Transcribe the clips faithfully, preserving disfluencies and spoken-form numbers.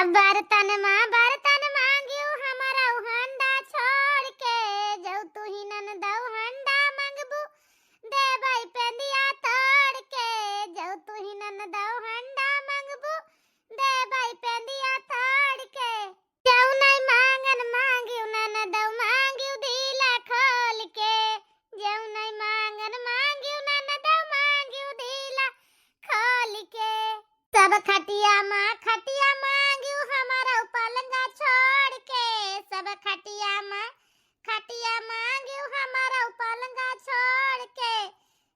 बर्तन मा बर्तन मांग्यू हमारा हंडा छोड़ के, जौ तुही ननदौ हंडा मांगबू, देबै पेंदिया तोड़ के, जौ तुही ननदौ हंडा मांगबू, देबै पेंदिया तोड़ के। जौ नाई मांगन मांग्यू ननदौ मांग्यू दिला खोल के, जौ नाई मांगन मांग्यू ननदौ मांग्यू दिला खोल के। सब खटिया मा खटिया मांग्यू हमारा पलंगा छोड़ के, सब खटिया मा खटिया मांग्यू हमारा पलंगा छोड़ के,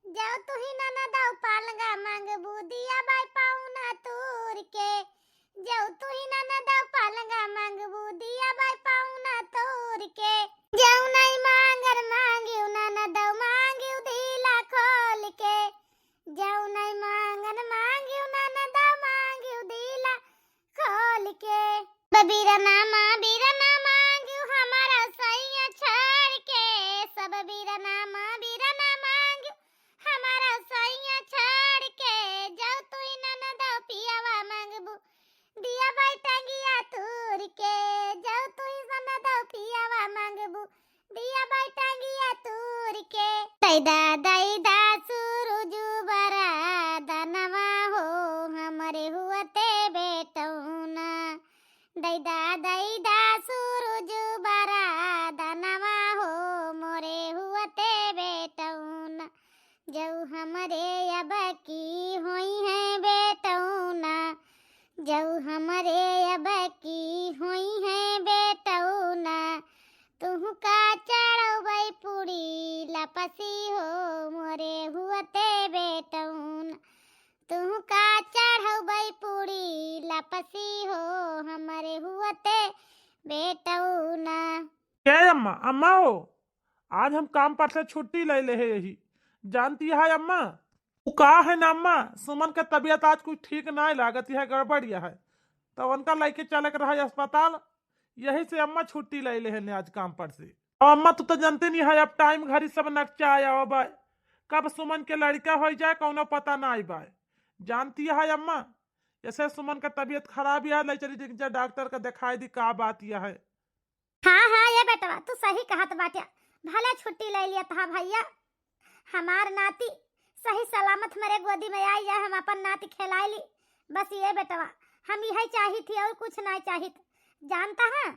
जौ तुही ननदौ पलंगा मांगबू दिया बाई पाउना तूर के, जौ तुही ननदौ पलंगा मांगबू दिया बाई पाउना तूर के, जौ नाई मांगन मांग्यू ननदौ मांग्यू दिला खोल के, जौ नाई मांगन मांग्यू ननदौ मांग्यू दिला खोल के। सब बीरना मा बीरना मांग्यू हमारा सैया छोड़ के, सब बीरना मा बीरना मांग्यू हमारा सैया छोड़ के, जौ तुही ननदौ पियावा मांगबू दिया बाई टंगिया तूर के, जौ तुही ननदौ पियावा मांगबू दिया बाई टंगिया तूर के। दैदा दैदा सुरुजु बरा दनवा हो हमरे हुअते बेटौना, दैदा दैदा सुरुजु बरा दनवा हो मोरे हुअते बेटौना, जौ हमरे अब की होइहैं बेटौना, जौ हमरे अब की होइहैं बेटौना, तुहका चढ़ौबै पूड़ी लपसी हो मोरे हुअते बेटौना, तुहका चढ़ौबै पूड़ी लपसी हो हमरे हुअते बेटौना। ए अम्मा, अम्मा हो, आज हम काम पर से छुट्टी लै लेहे यही। जानती है अम्मा, उ का है ना अम्मा, सुमन के तबियत आज कुछ ठीक नाहीं लागत है, गड़बड़िया है, तो उनका लइके चले के रहा अस्पताल, यही से अम्मा छुट्टी लै लेहे ने आज काम पर से। अब अम्मा तू तो जानते नहीं है, अब टाइम घड़ी सब नकचा आया हो बाय, कब सुमन के लड़का होइ जाए कौनो पता नाहीं बाय। जानती है अम्मा, ऐसे सुमन का तबियत खराब है, लै चली जा डॉक्टर का दिखाई दी का बात यह है। हाँ, हाँ, ए बेटवा, तू सही कहत बाट्या। भले छुट्टी लै लियत हा भइया, हमार नाती सही सलामत हमरे गोदी में आई जाए, हम अपन नाती खेलाइ ली। बस ए बेटवा, हम यही चाहित ही और कुछ नाहीं चाहित, जानता है?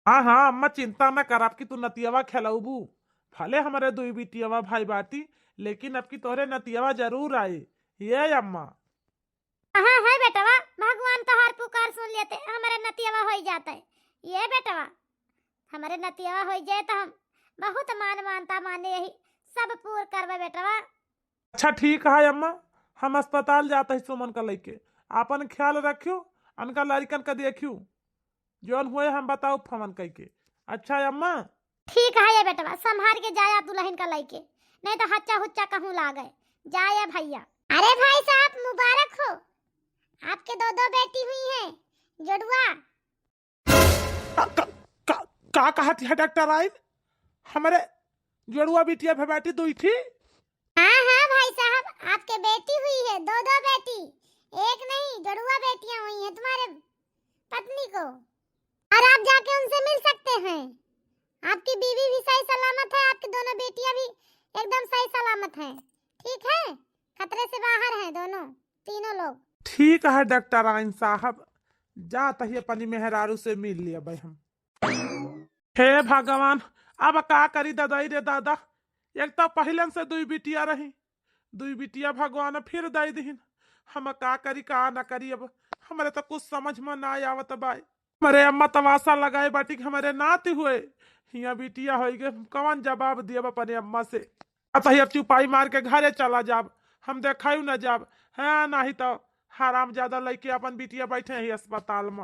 हाँ, हाँ, अम्मा चिंता न कर, अबकी तू नतियवा खेलौबू। भले हमरे दुई बिटियवा भाई बाटी, लेकिन अबकी तोहरे नतियवा जरूर आई। ए अम्मा। हाँ, है बेटवा, भगवान तोहार पुकार सुन लेते, हमरे नतियवा होइ जाते। ए बेटवा, हमरे नतियवा होइ जाए तो हम बहुत मान मानता माने यही सब पूर करबे बेटवा। अच्छा ठीक है अम्मा, हम अस्पताल जात ही सुमन का लइके। आपन ख्याल रखियो, अनका लड़िकन का देखियो, जौन हुए हम बताउब फोन कइके। अच्छा अम्मा। ठीक है ए बेटवा, संभार के जाया दुलहिन का लइके, नाहीं तो हच्चा हुच्चा कहूँ लागे। जाया भइया। अरे भाई साहब, मुबारक हो, आपके दो दो बेटी हुई हैं, जुड़वा। का, का, का, का कहत है डॉक्टर आइन? हमरे जुड़वा बिटिया भे बेटी दुई थी? हाँ, हाँ भाई साहब, आपके बेटी हुई है, दो दो बेटी, एक नहीं, जुड़वा बेटियां हुई हैं तुम्हारे पत्नी को, और आप जाके उनसे मिल सकते हैं। आपकी बीवी भी सही सलामत है, आपकी दोनों बेटियां भी एकदम सही सलामत हैं, ठीक है, खतरे से बाहर हैं दोनों, तीनों लोग। ठीक है डॉक्टर आइन साहब, जात ही अपनी मेहरारू से मिल लिया भाई हम। हे भगवान, अब का करी ददाई रे दादा, एक तो पहिलन से दुई बिटिया रही, दुई बिटिया भगवान फिर दइ दिहिन। हम का करी का न करी, अब हमरे तो कुछ समझ में ना आवत बाय। हमरे अम्मा तमासा लगाए बाटी कि हमरे नाती हुए, हियाँ बिटिया होइ गए, हम कवन जवाब दियब अपने अम्मा से। अतही अब चुपाई मार के घरे चला जाब, हम देखायु न जाब। हाँ, नाहीं तो हरामजादा लइके अपन बिटिया बैठे ही अस्पताल में।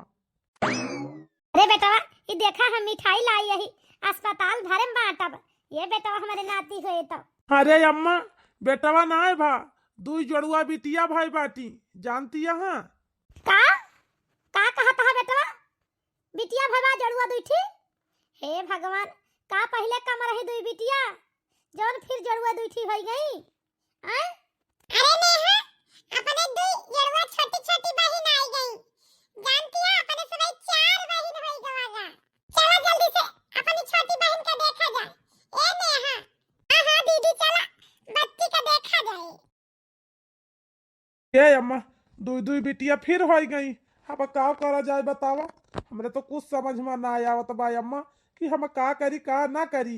अरे बेटवा, ई देखा हम मिठाई लाई यही, अस्पताल भरे में बांटब। ए बेटवा हमरे नाती हुए तो। अरे अम्मा, बेटवा नाहीं भा, दुई जुड़वा बिटिया भाई बाटी, जानती यहाँ? का? का कहत हा बेटवा? बिटिया भवा जुड़वा दुई ठी? हे भगवान, का पहिले कम रही दुई बिटिया, जौन फिर जुड़वा दुई ठी होइ गई? आय? अरे नेहा, अपने दुई जुड़वा छोटी छोटी बहिन आई गई, जानती है, अपने सबही चार बहिन होई गवा गा। चला जल्दी से अपनी छोटी बहिन का देखा जाए। ए नेहा, हाँ, हाँ दीदी, चला बच्ची का देखा जाए। ए अम्मा, दुई दुई बिटिया फिर होई गई। अब का करा जाए बतावा? हमरे तो कुछ समझ में ना आवत बा अम्मा कि हम का करी, का ना करी।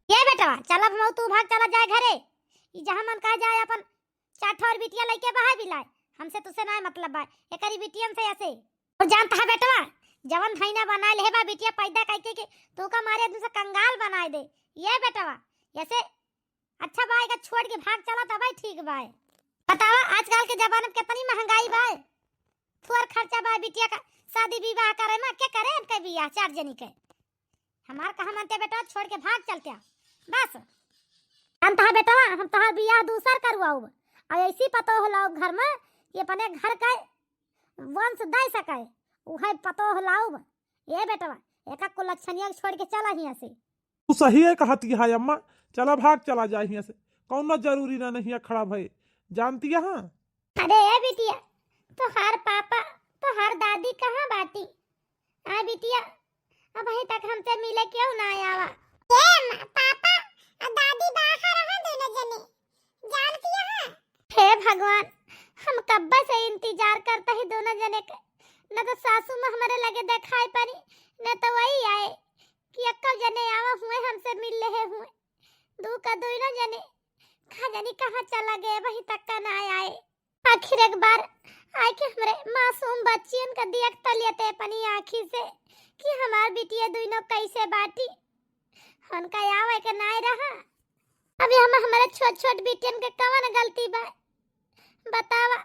ए बेटवा, चल अब मऊ तू भाग चला जाए घरे। ई जहाँ मन कहा जाए अपन चार ठो और बिटिया लइके बहाय बिलाय। हमसे तुसे ना मतलब बा, एकरी बिटियन से ऐसे। और जानता है बेटवा, जवन धैना बनाए लेहे बा बिटिया पैदा कइके के, तो का मारे तुसे कंगाल बनाए दे। ए बेटवा, ऐसे अच्छा बा, एका छोड़ के भाग चला तबही ठीक बा। बतावा, आजकल के जमाना में कितनी महंगाई बा, थोर खर्चा बा बिटिया का शादी विवाह करे में, के करे इनके बियाह चार जनी के? हमार कहा मानते बेटवा, छोड़ के भाग चलते। बस जानता है बेटवा, हम तोहार बियाह दूसर करवाउब, और ऐसी पतोह लाउब घर में कि अपने घर का वंश दे सके, उहे पतोह लाउब। ए बेटवा, एका कुलक्षणिया के छोड़ के चला हियाँ से। तू सही है कहती है अम्मा, चला भाग चला जाए हियाँ से, कौनो जरूरी ना नहीं है खड़ा भये, जानती है। अरे ए बिटिया, तोहार पापा, तोहार दादी कहाँ बाटी? आ बिटिया, अबही तक हमसे मिले क्यों ना आवा? ए माँ, पापा और दादी बाहर हैं दोनों जने, जानती है। हे भगवान, हम कब्बे से इंतजार करता ही दोनों जने के, न तो सासू माँ हमरे लगे देखाई पड़ी, न तो वही आए कि अक्का जने आवा हुए हमसे मिल लेहे हुए। दू का दोनों जने का जानी कहाँ चला गए, अबही तक का ना आए। आखिर एक बार आए के हमरे मासूम बच्चियन का देख त लेते अपनी आँखी से कि हमार बिटिया दुइनो कैसे बाटी। उनका आवे के नाय रहा। अभी हम हमरे छोट छोट बिटियन के कवन गलती बा, बतावा?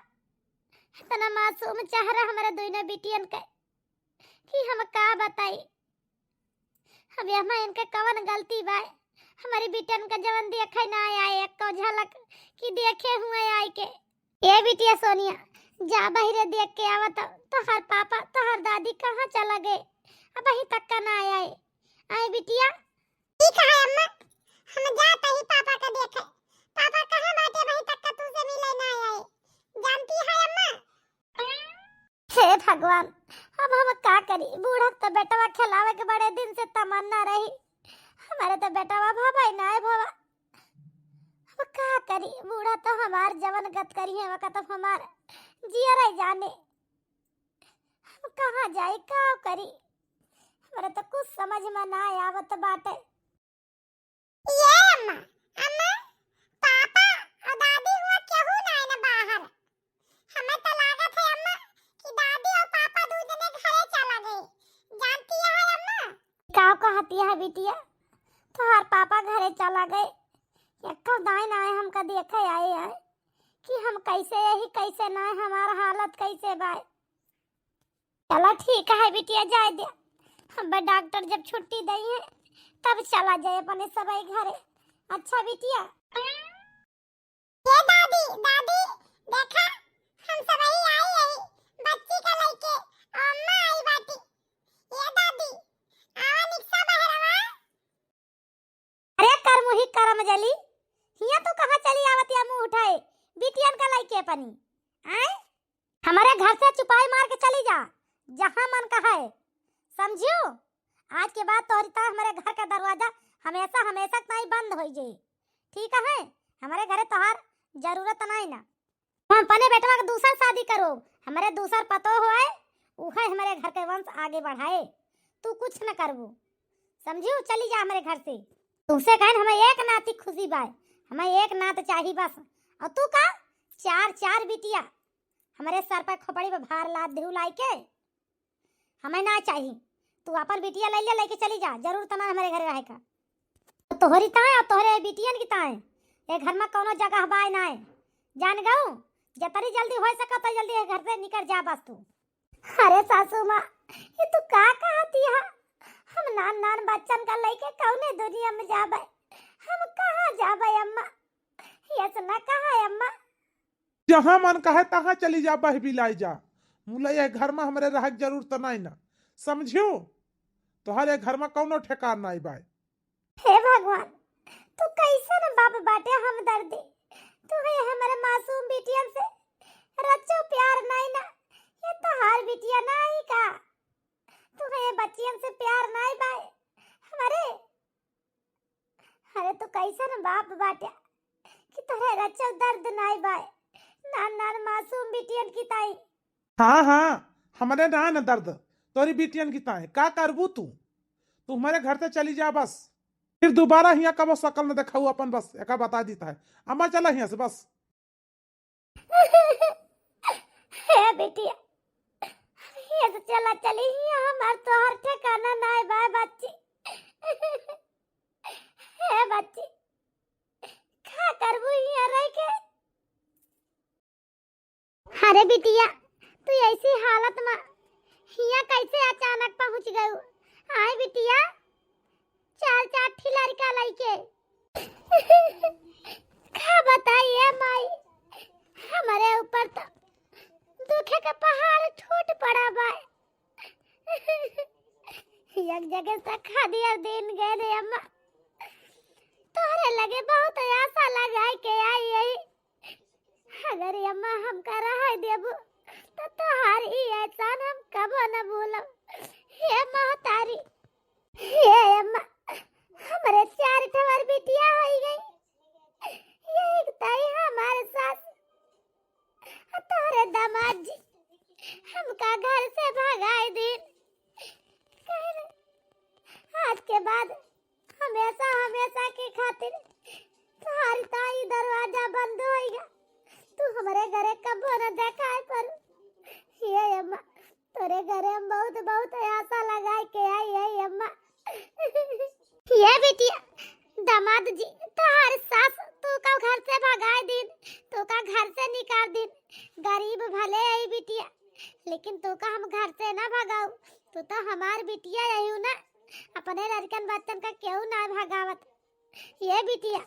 इतना मासूम चेहरा हमरे दुइनो बिटियन के कि हम का बताई। अब एमा इनके कवन गलती बा? हमरी बिटियन का जवन देखे ना आए एको झलक कि देखे हुए आए के। ए बिटिया सोनिया, जा बहिरे देख के आवा तो, तोहर पापा, तोहर दादी कहाँ चला गए? अबही तक का ना आए। आए बिटिया। ठीक है अम्मा, हम जात ही पापा का देखे। पापा कहाँ बाटे? अबही तक का तुझसे मिले ना आए। जानती है अम्मा, हे भगवान, अब हम का करी? बूढ़ा तो बेटवा खेलावे के बड़े दिन से तमन्ना रही, हमरे तो बेटवा भवा ही ना है भवा। अब का करी? बूढ़ा तो हमार जवन गत करी है, वका तो हमार जियरा ही जाने। हम कहाँ जाई, का करी? हमरे तो कुछ समझ में ना आवत बाटे। ये अम्मा, अम्मा, पापा और दादी हुआ केहू ना है ना बाहर। हमें तो लागत है अम्मा कि दादी और पापा दू जने घरे चला गए। जानती है अम्मा? का कहती है बिटिया? तोहार पापा घरे चला गए। एको दाई ना आए हमका देखे आए हैं कि हम कैसे यही कैसे ना है, हमार हालत कैसे बाय। चला ठीक है बिटिया, जाए दे। अब डॉक्टर जब छुट्टी दई है तब चला जाए अपने सबई घरे। अच्छा बिटिया। ए दादी, दादी, देखा हम सबई आई है बच्ची का लइके, अम्मा आई बाटी। ए दादी, आवा निकसा बहरवा। अरे करमुही करम जली, हिया तू कहाँ चली आवत या मुँह उठाए बिटियन का लइके अपनी? आए? हमरे घर से चुपाई मार के चली जा, जहाँ मन कहे, समझियो? आज के बाद तोहरी तरह हमरे घर का दरवाजा हमेशा हमेशा ताई बंद होई जाई, ठीक है? हमरे घरे तोहार जरूरत नाई ना। हम अपने बेटवा के दूसर शादी करो, हमरे दूसर पतोह होए, उहे हमरे घर के वंश आगे बढ़ाए। तू कुछ न करबू, समझियो? चली जा हमरे घर से। तुमसे कहन हमें एक नाती खुशी बाय, हमें एक नात चाही बस। और तू का चार चार बिटिया हमरे सर पे खोपड़ी पे भार लाद दिहू लाई के, हमें ना चाही। तू अपन बिटिया ले ले, लेके चली जा, जरूरत ना हमरे घरे रहे का। तोहरी ताए और तोहरे बिटियन की ताए ये घर में कौनो जगह बाय नाय। जान गऊ, जतनी जल्दी हो सका तो जल्दी ये घर से निकल जा बस तू। अरे सासू माँ, ये तू का कहती है? हम नान नान बच्चन का लेके कौने दुनिया में जाबे? हम कहाँ जाबे अम्मा? ये सुना कहाँ है अम्मा? जहाँ मन कहे तहाँ चली जा, बह बिलाई जा। मुला ये घर में हमरे रहे के जरूरत नाई ना, समझियो? तोहरे घर में कौनो ठेकान नाई बाय। हे भगवान, तू कैसन बाप बाटे हमदर्दी। तू है हमरे मासूम बिटियन से रच्चो प्यार नाई ना। ये तोहार बिटिया नाहीं का? तुहे ये बच्चियन से प्यार नाहीं बाय? अरे, अरे तू कैसन बाप बाट्या कि तोहरे रचल दर्द नाहीं बाय। नान नान मासूम बिटियन की ताई। हाँ, हाँ, हमरे ना न दर्द, तोरी बिटियन की ताई। का करबू तू? तू हमरे घर से चली जा बस। फिर दोबारा हियाँ कबो सकल न देखाऊ अपन बस, एका बता दीत है। अम्मा चला हियाँ से बस। हे बिटिया, हियाँ से चला चली, हियाँ हमार तोहर ठिकाना नाहीं बाय बच्ची। हे बच्ची, का करबू हियाँ रह के? अरे बिटिया, तू ऐसी हालत मा हियाँ कैसे अचानक पहुँच गयू? आय बिटिया, चार चार ठी लड़का लइके। का बताई ए माई, हमरे ऊपर तो दुखे के पहाड़ टूट पड़ा बा। एक जगह से खादी और दिन गए रे अम्मा, तोहरे लगे बहुत आशा लगाए के आई यही। अगर अम्मा हमका रहाई देबू, तो तोहार ई एहसान हम कबो न भूलब। हे महतारी, हे अम्मा, हमरे चार ठवर बिटिया होई गई। ये एक ताई हमारे सास, तोहरे दामाद जी हमका घर से भगाई दीन। कहे, आज के बाद हमेशा, हमेशा के खातिर तोहार ताई दरवाजा बंद होइगा। तू हमरे घरे कबो न देखाए पर। ये अम्मा, तोरे घरे हम बहुत, बहुत आशा लगाए के आई है अम्मा। ये बिटिया, दामाद जी, तोहार सास तू का घर से भगाए दीन, तू का घर से निकाल दीन। गरीब भले आई बिटिया, लेकिन तू का हम घर से ना भगाऊ। तू तो हमार बिटिया यही ना, अपने लड़कन बच्चन का केहू ना भगावत। ये बिटिया,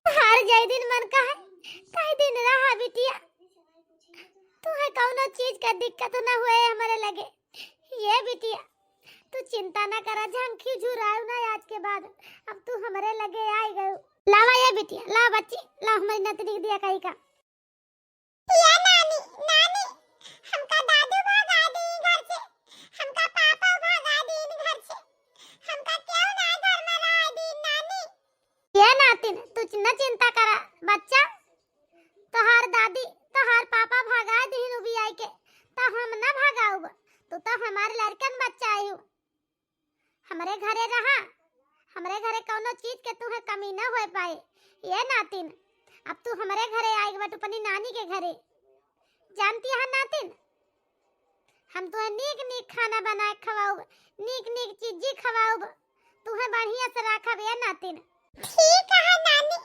हर जय दिन मन का है, कई दिन रहा बिटिया, तुहे कौनो चीज का दिक्कत ना हुए हमरे लगे। ये बिटिया, तू चिंता ना करा, झंखी झुरायु ना आज के बाद, अब तू हमरे लगे आई गयू। लावा ये बिटिया, ला बच्ची, ला हमारी नतनी के दिया कहीं का। ये नानी, नानी, हमका दादू भगा दी घर से, हमका पापा भगा दी घर से, हमका क्यों ना घर में रह दी नानी। ये नातिन, तू न चिंता करा बच्चा, तोहार दादी, तोहार पापा भगा दीन उबियाई के, तो हम न भगाउब, तू तो हमारे लड़कन बच्चा आयु। हमरे घरे रहा, हमरे घरे कौनो चीज के तुहे कमी न होए पाए। ये नातिन, अब तू हमरे घरे आए के बा, अपनी नानी के घरे। जानती है नातिन, हम तुहे नीक नीक खाना बनाए खवाउब, नीक नीक चीजी खवाउब, तुहे बढ़िया से राखब ये नातिन। ठीक है नानी,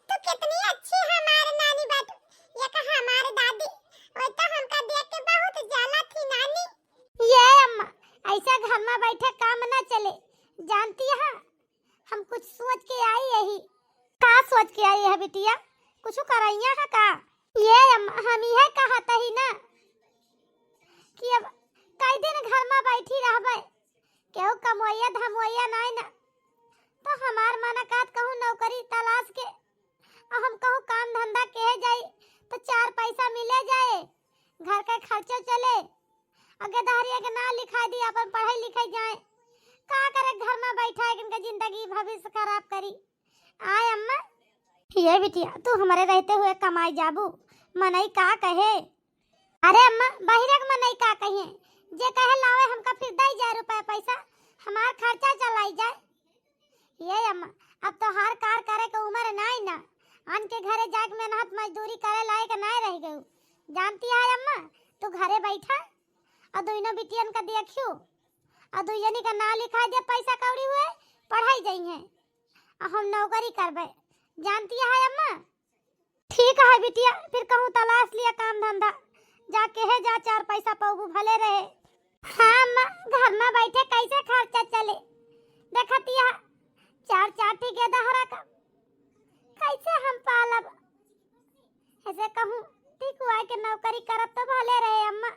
तू कितनी अच्छी हमार नानी बाटू, ये का हमार दादी, वो तो हमका देख के बहुत जला थी नानी। ये अम्मा, ऐसा घर में बैठे काम ना चले, जानती है, हम कुछ सोच के आई यही। का सोच के आई है बिटिया, कुछ करैया है का? ये अम्मा, हम यह कहत ही ना कि अब कई दिन घर में बैठी रहबे, केहू कमवैया धमवैया नाई ना, तो हमार मन कहत कहूँ नौकरी तलाश के, और हम कहूँ काम धंधा के जाई, तो चार पैसा मिले जाए, घर के खर्चो चले, आगे दहरिया के नाम लिखाई दी, अपन पढ़ाई लिखाई जाए। का करे घर में बैठा है, इनका जिंदगी भविष्य खराब करी। आय अम्मा। ये बिटिया, तू हमरे रहते हुए कमाई जाबू, मनई का कहे? अरे अम्मा, बहिरक मनई का कहिए, जे कहे लावे हमका फिर दई जाए रुपया पैसा, हमार खर्चा चलाई जाए। ये अम्मा, अब तोहार कार करे के उम्र नाई ना, आन के घरे जाके मेहनत मजदूरी करे लायक नाई रह गयू। जानती है अम्मा, तू घरे बैठा और दुइनो बिटियन का देखियो, और दुइयनी का नाम लिखा दे, पैसा कौड़ी हुए पढ़ाई जाई है, और हम नौकरी करबे। जानती है अम्मा, ठीक है बिटिया, फिर कहूँ तलाश लिया काम धंधा, जाके है जा चार पैसा पौबू भले रहे। हाँ अम्मा, घर में बैठे कैसे खर्चा चले? देखतिया चार चार ठी गेदहरा का कैसे हम पालब? ऐसे कहूँ टिकुआ के नौकरी करब तो भले रहे अम्मा,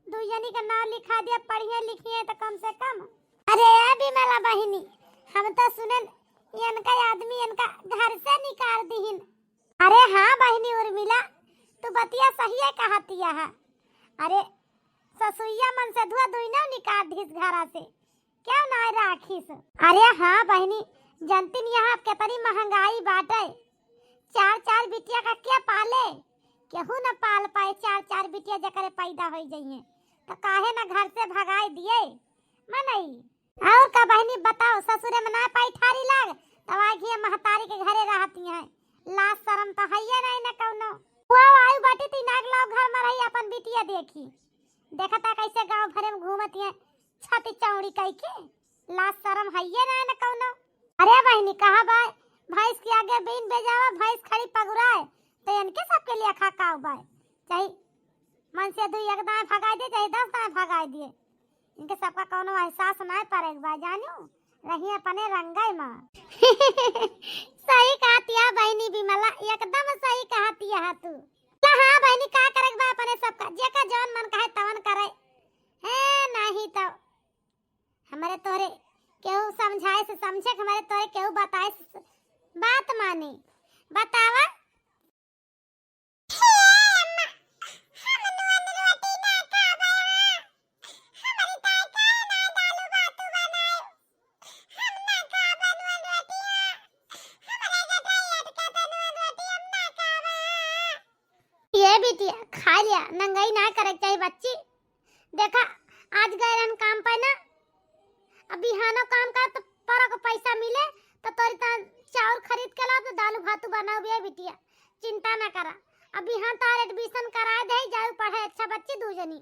दुइयनी का नाम लिखा दिया, पढ़िए लिखिए तो कम से कम। अरे ए बिमला बहिनी, हम तो सुनेन इनका आदमी इनका घर से निकाल दिहिन। अरे हाँ बहिनी उर्मिला, तू बतिया सहिए कहतिया है। अरे, ससुइया मनसेधुआ दुइनो निकाल दिहिस घरा से, केउ नाहीं राखिस। अरे हाँ बहिनी, जनतिन यहाँ केतनी महंगाई बाटे, चार चार बिटिया का के पाले? केहू न पाल पाए चार चार बिटिया, जेकरे पैदा होइ जइहें, त काहे न घर से भगाइ दिए मनई। अउर का बहिनी बताओ, ससुरे में ना पाई ठारी लाग, तब आइ घिया महतारी के घरे रहती हैं। लाज सरम त हइये नाहीं न कउनो। वो आयु बाटी तीन आग लाओ घर में रही, अपन बिटिया देखी। देखता कैसे गांव भरे में घूमती हैं, छाती चौड़ी कई के। लाज सरम हइये नाहीं न कउनो। अरे बहिनी, कहा बाय, भैंस के आगे बीन बजावा, भैंस खड़ी पगुराए, तो इनके सबके लिए खा काव बाय। चाहे मनसेधुई एक दाएं भगाइ दे, चाहे दस दाएं भगाइ दिए, इनके सबका कउनो एहसास नाहीं पड़े के बा, जानियो, रही अपने रंगई मा। सही कहतिया बहिनी बिमला, एकदम सही कहतिया तू। ला हाँ बहिनी, का करे के बा अपने सबका, जेका जवन मन कहे तवन करे। हैं, नाहीं तो हमरे तोरे केहू समझाए से समझे, हमरे तोरे केहू बताए से बात माने। बतावा। ये बिटिया, खा लिया, नंगई ना करे के चाही बच्ची। देखा, आज गए रहन काम पे ना, अब बिहानो काम कर तो परो को पैसा मिले, तो तोरी ता चाउर खरीद के लाओ, तो दालू भातू बनाओ बे बिटिया, चिंता ना करा। अब बिहान तार admission कराए दे, जाओ पढ़े अच्छा बच्ची दू जनी।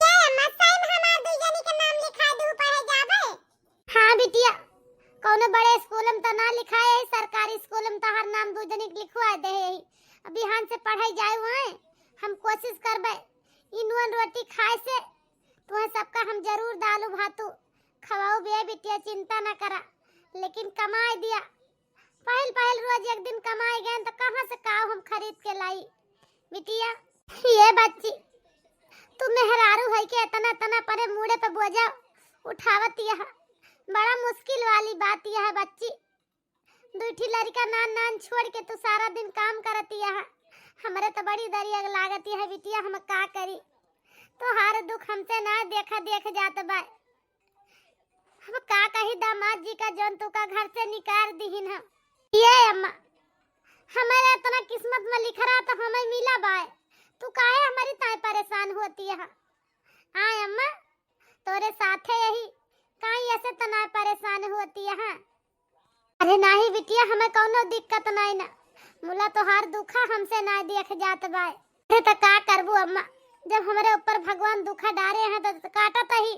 ए अम्मा, सही में हमार दू जनी के नाम लिखा दू पढ़े जाबे? हाँ बिटिया, कौनो बड़े स्कूल में तो ना लिखाए है, सरकारी स्कूल में तोहार नाम दू जनी के लिखवा दे है। अब बिहान से पढ़ाई जाए हुए, हम कोशिश करबे, इनवन रोटी खाए से तुम्हें सबका हम जरूर दालू भातू खवाऊ बे बिटिया, चिंता ना करा, लेकिन कमाए दिया। पहिल पहिल रोज एक दिन कमाए गए तो कहाँ से काव हम खरीद के लाई बिटिया? ये बच्ची, तू मेहरारू है के इतना इतना अपने मूड़े पे बोझा उठावत यह, बड़ा मुश्किल वाली बात यह बच्ची। दुई ठी लड़का नान नान छोड़ के तू सारा दिन काम करत यह, हमरे तो बड़ी दरिया लागत यह बिटिया, हम का करी? तोहार दुख हमसे ना देखा देख जात बा। अब का कही दामाद जी का, जौन तू का घर से निकाल दिहिन हम। ये अम्मा, हमारे इतना किस्मत में लिख रहा तो हमें मिला बाय, तू काहे हमारी ताई परेशान होती है? हाँ अम्मा, तोरे साथे यही काई ऐसे तना परेशान होती है? अरे नाही बिटिया, हमें कौनो दिक्कत नाही ना, मुला तोहार दुखा हमसे ना देख जात बाय। अरे त का करबू अम्मा, जब हमरे ऊपर भगवान दुखा डारे हैं तो काटत ही।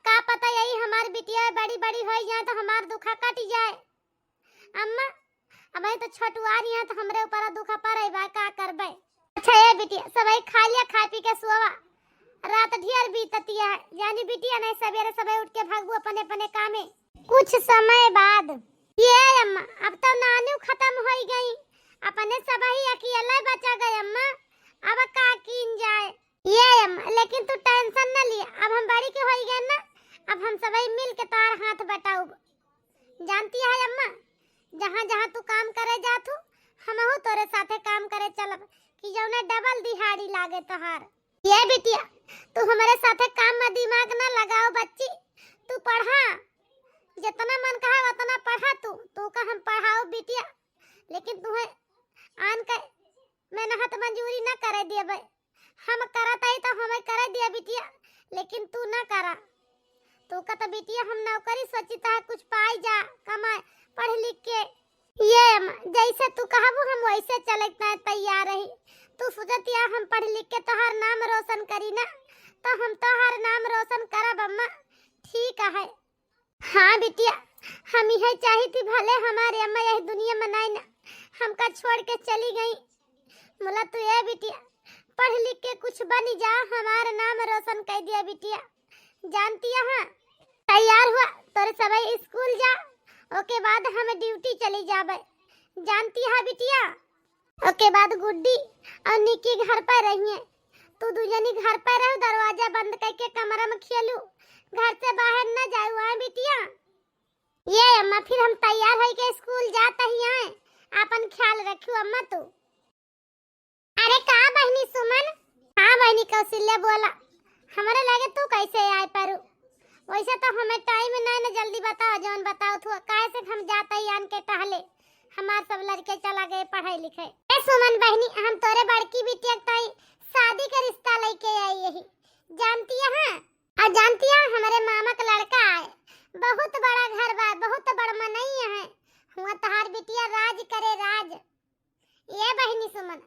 का पता यही हमार बिटिया बड़ी बड़ी होई जाए तो हमार दुखा कट जाए। अम्मा, अबही तो छोटुआरी हैं तो हमरे ऊपर दुखा पड़े बा, का करबे? अच्छा ए बिटिया, सबही खा लिया, खा पी के सोवा, रात ढेर बीततिया है, जानी बिटिया नहीं सवेरे सबही उठ के भागबू अपने अपने कामे। कुछ समय बाद। ये अम्मा, अब तो नानू खत्म होई गई, अपने सबही अकेले बचा गए अम्मा, अब का कीन जाए? ये अम्मा, लेकिन तू tension न लिया, अब हम बड़ी के होई गए ना, अब हम सबही मिल के तोहार हाथ बटाउब। जानती है अम्मा, जहाँ जहाँ तू काम करे जात हूँ, हमहू तोरे साथे काम करे चलब, कि जौने double दिहाड़ी लागे तोहार। ये बिटिया, तू हमरे साथे काम में दिमाग ना लगाओ बच्ची, तू पढ़ा, जितना मन कहे उतना पढ़ा तू, तू का हम पढ़ाओ बिटिया, लेकिन तुहे आन के मेहनत मजूरी ना करे देबे। हम करत हई तो हमें करे दिया बिटिया, लेकिन तू ना करा। तू का तो बिटिया हम नौकरी सोचित है, कुछ पाई जा, कमाए, पढ़ लिख के। ये अम्मा, जैसे तू कहबू हम वैसे चले के तैयार रही। तू सोचतिया हम पढ़ लिख के तोहार नाम रोशन करी ना, तो हम तोहार नाम रोशन करब अम्मा, ठीक है। हाँ बिटिया, हम यह चाही थी भले हमारे अम्मा यह दुनिया में नाई ना, हमका छोड़ के चली गई। मुला तू ए बिटिया, पढ़ लिख के कुछ बनी जा, हमार नाम रोशन कर दिया बिटिया। जानती है, हाँ, तैयार हुआ, तोरे सबही स्कूल जा, ओके बाद हम duty चली जाबे। जानती है बिटिया, ओके बाद गुड्डी और निक्की घर पर रहिए, तू दू जनी घर पर रहो, दरवाजा बंद करके कमरा में खेलू, घर से बाहर न जाऊ, हाँ बिटिया। ये अम्मा, फिर हम तैयार होई के स्कूल जात ही आए, आपन ख्याल रखियो अम्मा तू। अरे का बहिनी सुमन, बहिनी कौशल्या बोला, हमरे लगे तू कैसे आए पारू? वैसे तो हमें टाइम नहीं ना, जल्दी बताओ, जौन बताओ तू, काहे से हम जाते ही आन के टहले, हमार सब लड़के चला गए पढ़े लिखे। ए सुमन बहिनी, हम तोरे बड़की बिटिया के ताई शादी के रिश्ता लेके आई यही, जानती है? हाँ? और जानती है, हमारे मामा का लड़का आए, बहुत बड़ा घर बा, बहुत बड़ मनई है, हुआ तोहार बिटिया राज करे राज। ये बहिनी सुमन,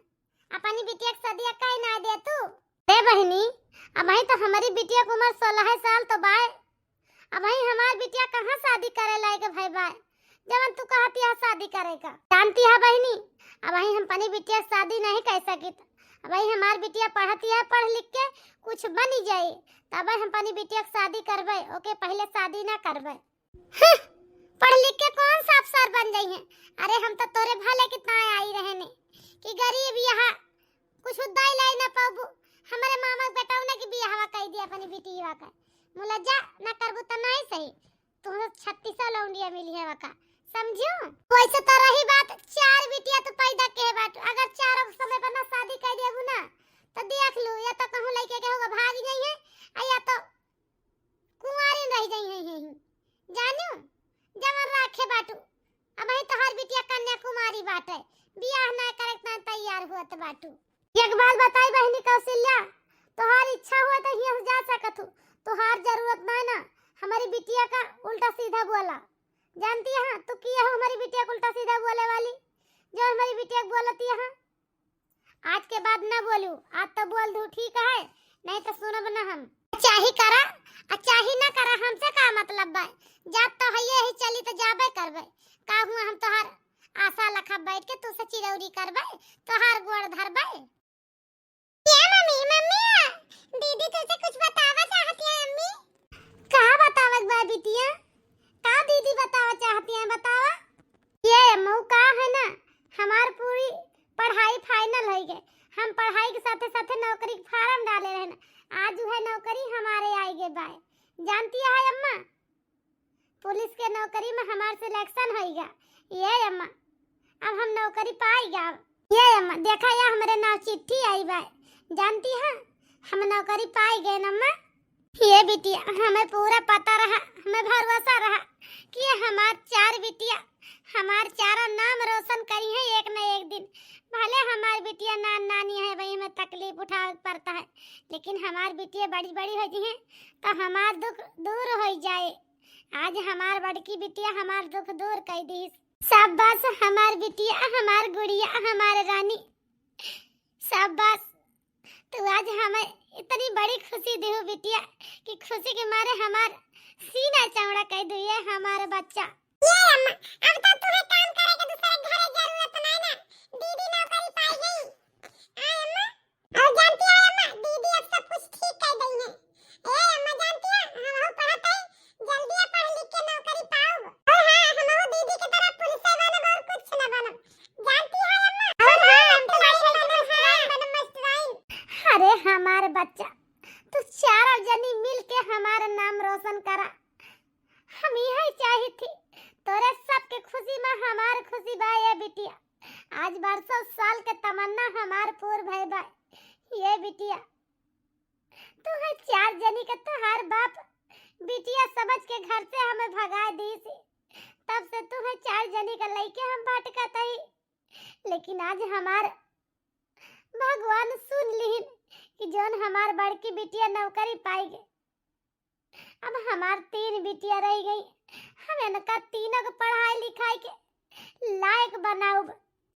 अपनी बिटिया के सदिया काहे ना दे तू? ए बहिनी, अबहीं तो हमारी बिटिया के उम्र सोलह साल तो बाय, अबहीं हमार बिटिया कहाँ शादी करे लायक भई बाय, जवन तू कहती है शादी करे का? जानती है बहिनी, अबहीं हम अपनी बिटिया के शादी नहीं कर सकित, अबहीं हमार बिटिया पढ़ती है, पढ़ लिख के कुछ बनी जाए, तब हम अपनी बिटिया के शादी करबे, ओके पहले शादी ना करबे। हं, पढ़ लिख के कौन सा अफसर बन जाई हैं? अरे हम तो तोरे भले कितना आई रहे ने कि गरीब यहाँ कुछ उद्दाई लाई ना पाबू। हमारे मामा के बेटा उन्हें की बियाहवा कह दिया अपनी बिटिया का। मुला जा ना करबू तो नहीं सही, तुहरा छत्तीसा लौंडिया मिली है वका, समझियो? वैसे तो रही बात, चार बिटिया तो पैदा के बाटू, अगर चारों के समय पर ना शादी कर देबू ना तो देख लू, या तो कहूँ लइके के होगा भाग जाई है, आ या तो कुंवारी रह जाई है यहीं। जानियो, जवन राखे बाटू, अबहीं तोहार बिटिया कन्याकुमारी बाटे, बियाह ना करे के तैयार हुअत बाटू। एक बात बताई बहिनी कौशल्या, तोहार इच्छा हुआ तो हियां से जा सकत हूँ, तोहार जरूरत ना ना हमारी बिटिया का उल्टा सीधा बोला। जानती है तू किया हो हमारी बिटिया का उल्टा सीधा बोले वाली, जो हमारी बिटिया को बोलती है? आज के बाद ना बोलू, आज तो बोल दू, ठीक है, नहीं तो सुनब ना हम। चाही करा, आ चाही ना करा, हमसे का मतलब बा? जात तो हइये ही चली तो जाबे करबे। का हुआ हम तोहार आशा लखा बैठ के तू से चिरौरी करबे, तोहार गोड़ धरबे? ए मम्मी, मम्मी, दीदी तुझसे कुछ बतावा चाहती है अम्मी। का बतावत बा बिटिया? का दीदी बतावा चाहती है, बतावा? ये अम्मू का है ना, हमार पूरी पढ़ाई फाइनल हो गए, हम पढ़ाई के साथे साथे नौकरी के फार्म डाले रहे ना, आज वह नौकरी हमारे आई गए बाय। जानती है अम्मा, पुलिस के नौकरी में हमार सिलेक्शन होइगा। ये अम्मा, अब हम नौकरी पाइगा। ये अम्मा, देखा या हमरे नाव चिट्ठी आई बा। जानती है, हम नौकरी पाई गए न अम्मा। ये बिटिया, हमें पूरा पता रहा, हमें भरोसा रहा कि ये हमार चार बिटिया, हमार चारों नाम रोशन करी है एक न एक दिन। भले हमार बिटिया नान नानी है, वही में तकलीफ उठावे के पड़ता है, लेकिन हमार बिटिया बड़ी बड़ी हो जी है तो हमार दुख दूर हो जाए। आज हमार बड़की बिटिया हमार दुख दूर कर दी। शाबाश हमार बिटिया, हमार गुड़िया, हमार रानी। शाबाश, तू आज हमें इतनी बड़ी खुशी दिहू बिटिया कि खुशी के मारे हमार सीना चौड़ा कर दिए हमारे बच्चा। ये अम्मा, अब तो तुम्हें काम करे के दूसरे घरे जरूरत नहीं ना, दीदी नौकरी पाई गई। आ अम्मा, और जानती है अम्मा, दीदी अब सब कुछ ठीक कर गई है। ए अम्मा, जानती है, हम हूँ पढ़त है, जल्दी पढ़ लिख के नौकरी पाऊब। और हाँ, हम हूँ दीदी की तरह पुलिस बनब और कुछ न बनब। जानती है अम्मा? और हाँ, हम तो बड़ी बनब, हाँ, बनब मास्टराइन। अरे हमार बच्चा, तू चारों जनी मिल के हमार नाम रोशन करा। हम यही चाही थी, तोरे सबके खुशी में हमार खुशी बा ये बिटिया। आज बरसों साल के तमन्ना हमार पूर भय बा ये बिटिया। तू है चार जनी के तोहार बाप बिटिया समझ के घर से हमें भगा दी सी, तब से तू है चार जनी के लइके हम भटकत ही। लेकिन आज हमार भगवान सुन लिहिन कि जौन हमार बड़की बिटिया नौकरी पाई गई। अब हमार तीन बिटिया रह गई, हम इनका तीनों के पढ़ाई लिखाई के लायक बनाउब।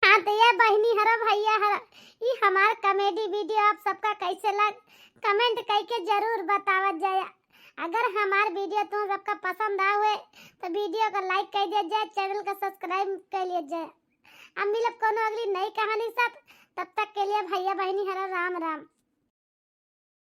हाँ तो ये बहिनी हरा भैया हरा, ई हमार कॉमेडी वीडियो आप सबका कैसे लग, कमेंट करके जरूर बतावत जाया। अगर हमार वीडियो तुम सबका पसंद आवे तो वीडियो का लाइक कर दिया जाए, चैनल का सब्सक्राइब कर लिया जाए। अब मिलब कोनो अगली नई कहानी साथ, तब तक के लिए भैया बहिनी हरा राम राम।